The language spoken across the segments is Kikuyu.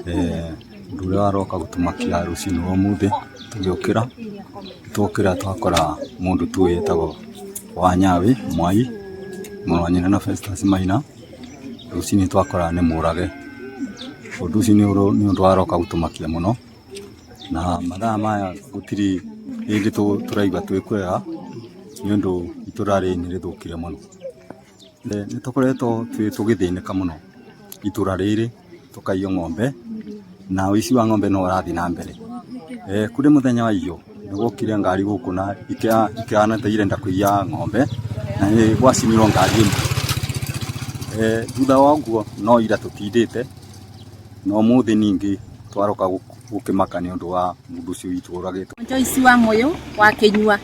Ũndũ ũrĩa waroka gũtũmakia rũcinĩ rwa ũmũthĩ tũgĩũkĩra, twokĩra twakora mũndũ tũĩ etagwo Wanyawi Mwai, mũrũ wa nyina na Festus Maina, rũcinĩ twakora nĩ mũrage. Ũndũ ũcio nĩ ũndũ waroka gũtũmakia mũno, na mathaa maya gũtirĩ hĩndĩ tũraigua twĩ kwega, nĩ ũndũ itũra rĩrĩ nĩ rĩthũkire mũno. Nĩ tũkoretwo tũgĩthĩnĩka mũno itũra rĩrĩ, tũkaiywo ng'ombe, na ũici wa ng'ombe no ũrathiĩ na mbere. Kũrĩ mũthenya wa iyo nĩ gwokire ngari gũkũ na ikĩhana ta irenda kũiya ng'ombe, na nĩ gwacinirwo ngari ĩmwe. Thutha wa ũguo no ira tũtindĩte, na ũmũthĩ ningĩ twaroka gũkĩmaka nĩ ũndũ wa mũndũ ũcio witũ ũragĩtwo. Joyce wa Mũyũ wa Kĩnyua.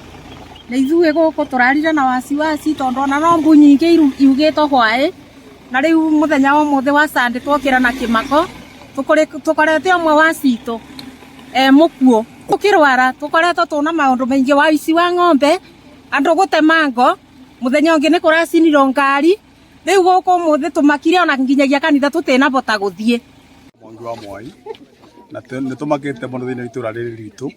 Nĩ ithuĩ gũkũ tũrarire na wasiwasi tondũ ona no mbu nyingĩ iugĩtwo hwaĩ na rĩu mũthenya wa ũmũthĩ wa Sunday twokĩra na kĩmako tũkorete ũmwe wa citũ e mũkuũ. Tũkĩrwara tũkoretwo tũna maũndũ maingĩ wa ũici wa ng'ombe, andũ gũtemango, mũthenya ũngĩ nĩ kũracinirwo ngari, rĩu gũkũ ũmũthĩ tũmakire ona nginyagia kanitha tũtinabota gũthiĩ. Mwangi wa Mwai na nĩ tũmakĩte mũno thĩinĩ wa itũra rĩrĩ ritũ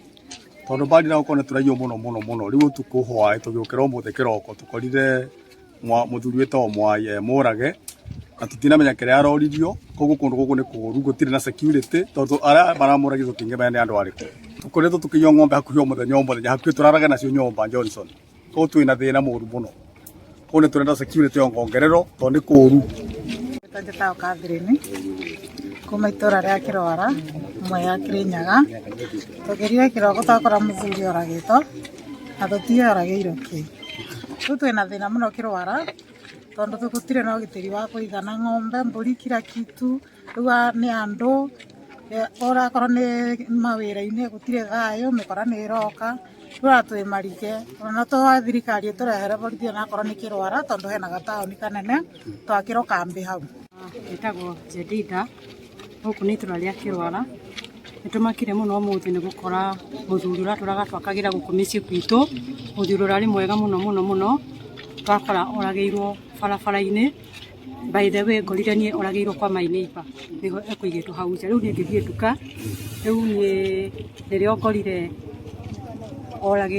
tondũ mbari na gũkorwo nĩ tũraiywo mũno mũno mũno. Rĩu ũtukũ hwaĩ tũgĩũkĩra ũmũthĩ kĩroko tũkorire mũthuri wĩtagwo Mwai e mũrage na tũtinamenya kĩrĩa aroririo. Koguo kũndũ gũkũ nĩ kũũru, gũtirĩ na security tondũ arĩa maramũragire tũtingĩmenya nĩ andũ arĩkũ. Tũkoretwo tũkĩiywo ng'ombe hakuhĩ o mũthenya o mũthenya, hakuhĩ tũraraga nacio nyũmba Johnson. Koguo twĩna thĩna mũru mũno. Koguo nĩ tũrenda security ongongererwo tondũ nĩ kũũru. Njĩtagwo Catherine kuma itũra rĩa Kĩrwara, Mwea Kĩrĩnyaga. Tũkĩrire kĩroko twakora mũthuri oragĩtwo na tũtiũĩ oragĩirwo kĩ. Rĩu twĩna thĩna mũno Kĩrwara tondũ gũtirĩ na ũgitĩri wa kũigana, ng'ombe, mbũri, kila kitu. Rĩu nĩ andũ, onakorwo nĩ mawĩra-inĩ gũtirĩ thayũ, mĩkora nĩ ĩroka, rĩu ona twĩ marige. Ona tũhoe thirikari ĩtũrehere borithi onakorwo nĩ Kĩrwara tondũ hena gataũni kanene, twakĩrwo kambĩ hau. Njĩtagwo Jedida, gũkũ nĩ itũra rĩa Kĩrwara. Nĩ tũmakire mũno ũmũthĩ nĩ gũkora mũthuri ũrĩa twatũraga twakagĩra gũkũ mĩciĩ gwitũ, mũthuri ũrarĩ mwega mũno mũno mũno, twakora oragĩirwo barabara-inĩ. By the way ngorire niĩ oragĩirwo kwa my neighbor nĩho ekũigĩtwo hau nja. Rĩu niĩ ngĩthiĩ nduka, rĩu niĩ nĩrĩo ngorire oragĩirwo.